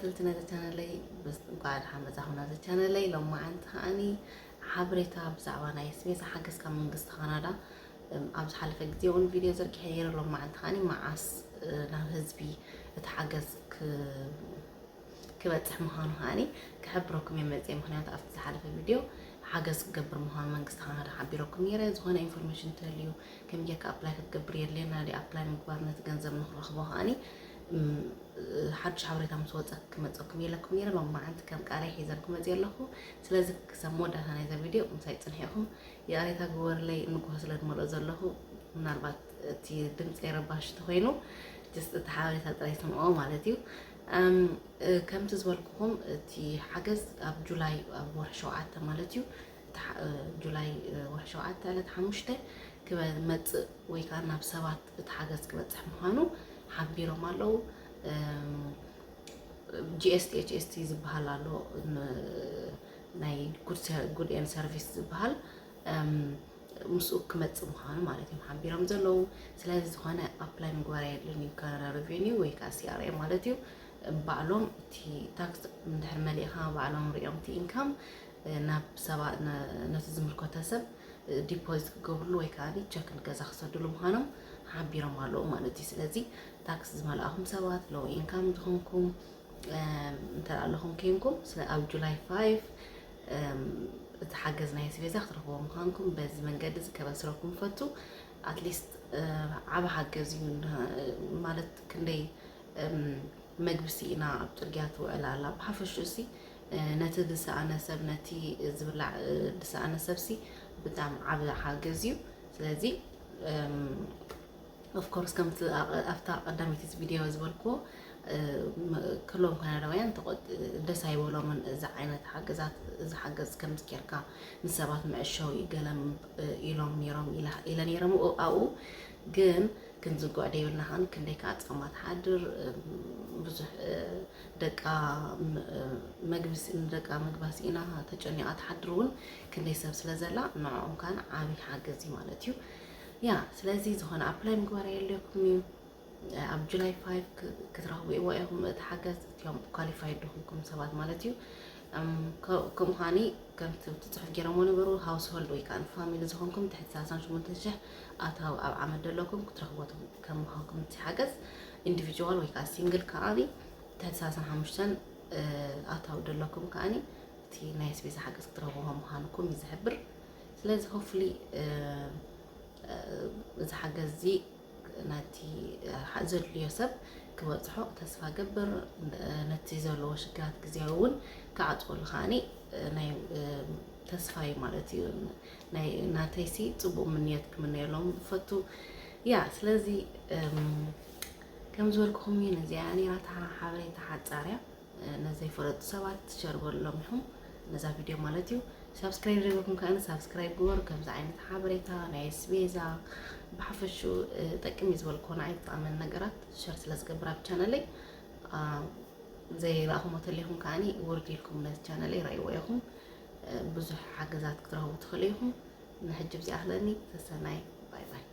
ስልቲ ነዚ ቻነለይ እንኳዕ ደሓን መጻኹም ናዚ ቻነለይ። ሎማዓንቲ ከዓኒ ሓበሬታ ብዛዕባ ናይ ኣስቤዛ ሓገዝ ካብ መንግስቲ ካናዳ ኣብ ዝሓለፈ ግዜ እውን ቪድዮ ዘርጊሐ ነይረ። ሎማዓንቲ ከዓኒ መዓስ ናብ ህዝቢ እቲ ሓገዝ ክበፅሕ ምዃኑ ከዓኒ ክሕብረኩም እየ መፅየ። ምክንያቱ ኣብቲ ዝሓለፈ ቪድዮ ሓገዝ ክገብር ምዃኑ መንግስቲ ካናዳ ሓቢረኩም ነይረ። ዝኾነ ኢንፎርሜሽን እንተልዩ ከመይ ጌርካ ኣፕላይ ክትገብር የድልየና ድዩ? ኣፕላይ ምግባር ነቲ ገንዘብ ንክረኽቦ ከዓኒ ሓድሽ ሓበሬታ ምስ ወፀ ክመፀኩም የለኩም ነይረ። ሎማዓንቲ ከም ቃለይ ሒዘልኩም መፅየ ኣለኹ። ስለዚ ክሳብ መወዳእታ ናይዛ ቪድዮ ምሳይ ፅንሒኹም ይቕሬታ ግበሩለይ። ንግሆ ስለ ዝመልኦ ዘለኹ ምናልባት እቲ ድምፂ ረባሽ ተኮይኑ just እቲ ሓበሬታ ጥራይ ስምዕዎ ማለት እዩ። ከምቲ ዝበልኩኹም እቲ ሓገዝ ኣብ ጁላይ ኣብ ወርሒ ሸውዓተ ማለት እዩ። ጁላይ ወርሒ ሸውዓተ ዕለት ሓሙሽተ ክመፅእ ወይ ከዓ ናብ ሰባት እቲ ሓገዝ ክበፅሕ ምዃኑ ሓቢሮም ኣለዉ። ጂኤስቲ ኤችኤስቲ ዝበሃል ኣሎ ናይ ጉድ ኤን ሰርቪስ ዝበሃል ምስኡ ክመፅእ ምዃኑ ማለት እዮም ሓቢሮም ዘለዉ። ስለዚ ዝኾነ ኣፕላይ ምግባር የድልን እዩ ካናዳ ሬቨኒ ወይ ከዓ ሲኣርኤ ማለት እዩ። ባዕሎም እቲ ታክስ እንድሕር መሊእኻ ባዕሎም ሪኦም እቲ ኢንካም ናብ ሰባት ነቲ ዝምልከቶ ሰብ ዲፖዚት ክገብርሉ ወይ ከዓ ቸክ ንገዛ ክሰድሉ ምዃኖም ሓቢሮም ኣለዉ ማለት እዩ። ስለዚ ታክስ ዝመልኣኹም ሰባት ሎው ኢንካም ዝኾንኩም እንተ ኣለኹም ኬንኩም ስለ ኣብ ጁላይ ፋይቭ እቲ ሓገዝ ናይ ኣስቤዛ ክትረኽቦ ምዃንኩም በዚ መንገዲ እዚ ከበስረኩም ፈቱ። ኣትሊስት ዓብ ሓገዝ እዩ ማለት ክንደይ መግቢ ስኢና ኣብ ጽርግያ ትውዕል ኣላ። ብሓፈሽኡ ሲ ነቲ ዝሰኣነ ሰብ ነቲ ዝብላዕ ዝሰኣነ ሰብ ሲ ብጣዕሚ ዓብ ሓገዝ እዩ። ስለዚ ኦፍኮርስ ከምቲ ኣብታ ቀዳመይቲ ቪድዮ ዝበልክዎ ክሎም ካናዳውያን ደስ ኣይበሎምን እዚ ዓይነት ሓገዛት። እዚ ሓገዝ ከምዚ ጌርካ ንሰባት መዕሸዊ ገለ ኢሎም ነይሮም ኢለ ነይረ ኣብኡ። ግን ክንዝንግዖ ደይብልና ከዓን ክንደይ ከዓ ፃማ ትሓድር ብዙሕ ደቃ መግቢ ንደቃ መግባ ስኢና ተጨኒቓ ትሓድር እውን ክንደይ ሰብ ስለ ዘላ ንዕኦም ከዓን ዓብዪ ሓገዝ እዩ ማለት እዩ። ያ ስለዚ ዝኾነ ኣፕላይ ምግባር የድልየኩም እዩ። ኣብ ጁላይ ፋይቭ ክትረኽብዎ ኢኹም እቲ ሓገዝ። እቲኦም ኳሊፋይድ ዝኾንኩም ሰባት ማለት እዩ። ከምኡ ከዓኒ ከምቲ ኣብቲ ፅሑፍ ገይሮምዎ ነበሩ ሃውስሆልድ ወይ ከዓ ፋሚሊ ዝኾንኩም ትሕቲ ሰላሳን ሸሞንተን ሽሕ ኣታዊ ኣብ ዓመት ዘለኩም ክትረኽብዎ ከም ምዃንኩም እቲ ሓገዝ። ኢንዲቪጁዋል ወይ ከዓ ሲንግል ከዓኒ ትሕቲ ሰላሳን ሓሙሽተን ኣታዊ ዘለኩም ከዓኒ እቲ ናይ ኣስቤዛ ሓገዝ ክትረኽብዎ ምዃንኩም እዩ ዝሕብር። ስለዚ ሆፍሊ እዚ ሓገዝ እዚ ነቲ ዘድልዮ ሰብ ክበፅሖ ተስፋ ገብር። ነቲ ዘለዎ ሽግራት ግዜያዊ እውን ክዓፅወሉ ከዓኒ ናይ ተስፋ እዩ ማለት እዩ። ናይ ናተይሲ ፅቡቅ ምንዮት ክምነየሎም ፈቱ። ያ ስለዚ ከም ዝበልኩኹም እዩ ነዚኣ ነይራ እታ ሓበሬታ ሓፃርያ። ነዘይፈለጡ ሰባት ሸር በሎም ኢኹም ነዛ ቪድዮ ማለት እዩ። ሳብስክራይብ ዘይገበርኩም ከዓኒ ሳብስክራይብ ግበሩ። ከምዚ ዓይነት ሓበሬታ ናይ ኣስቤዛ ብሓፈሹ ጠቅም እዩ ዝበልኩዎ ንዓይ ዝጠቕመኒ ነገራት ሸር ስለ ዝገብር ኣብ ቻነለይ ዘይረኣኹሞ ተሊኹም ከዓኒ ውርድ ኢልኩም ነዚ ቻነለይ ረእይዎ ኢኹም። ብዙሕ ሓገዛት ክትረኽቡ ትኽእሉ ኢኹም። ንሕጂ ብዚኣ ክለኒ ሰሰናይ ባይ ባይ።